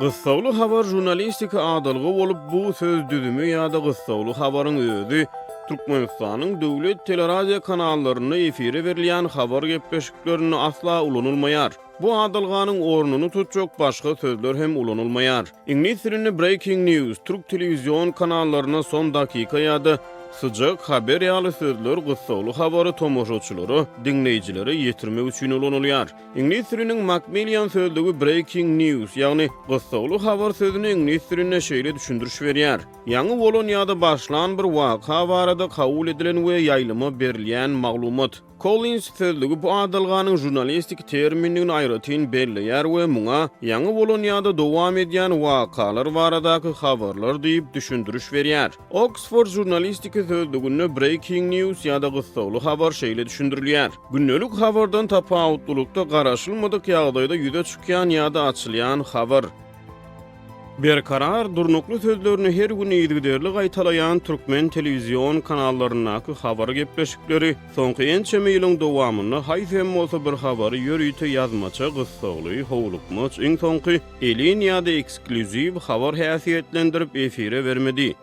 Gyssagly habar žurnalistika adalga bolup, bu söz düzümi ýa-da gyssagly habaryň özi Türkmenistanyň döwlet teleradiokanallarynda efire berilýän habar gepleşiklerinde asla ulanylmaýar. Bu adalganyň ornuny tutjak başga sözler hem ulanylmaýar. Iňlis dilinde breaking news, türk telewizion kanallarynda son dakika ýa-da syjak haber ýaly sözler gyssagly habary tomaşaçylara, diňleýjilere ýetirmek üçin ulanylýar. Iňlis diliniň Macmillan sözlügi breaking news, ýagny gyssagly habar sözüne iňlis dilinde şeýle düşündiriş berýär, Ýaňy bolan ýa-da başlan bir waka barada kabul edilen we ýaýlyma berilýän maglumat. Collins sözlügi bu adalganyň žurnalistik termindigini aýratyn belleýär we muňa ýaňy bolan ýa-da dowam edýän wakalar baradaky habarlar diýip düşündiriş berýär. Oksford žurnalistiki sözlüginde breaking news ýa-da gyssagly habar şeýle düşündirilýär, Gündelik habardan tapawutlylykda garaşylmadyk ýagdaýda ýüze çykýan ýa-da açylýan habar. Berkarar, durnukly sözlerini her gün yzygiderli gaýtalaýan türkmen telewizion kanallaryndaky habar gepleşikleri soňky ençeme ýylyň dowamynda haýsy hem bolsa bir habary ýörite ýazmaça, gyssagly, howlukmaç, iň soňky elin ýa-da eksklýuziw habar häsiýetlendirip efire bermedi.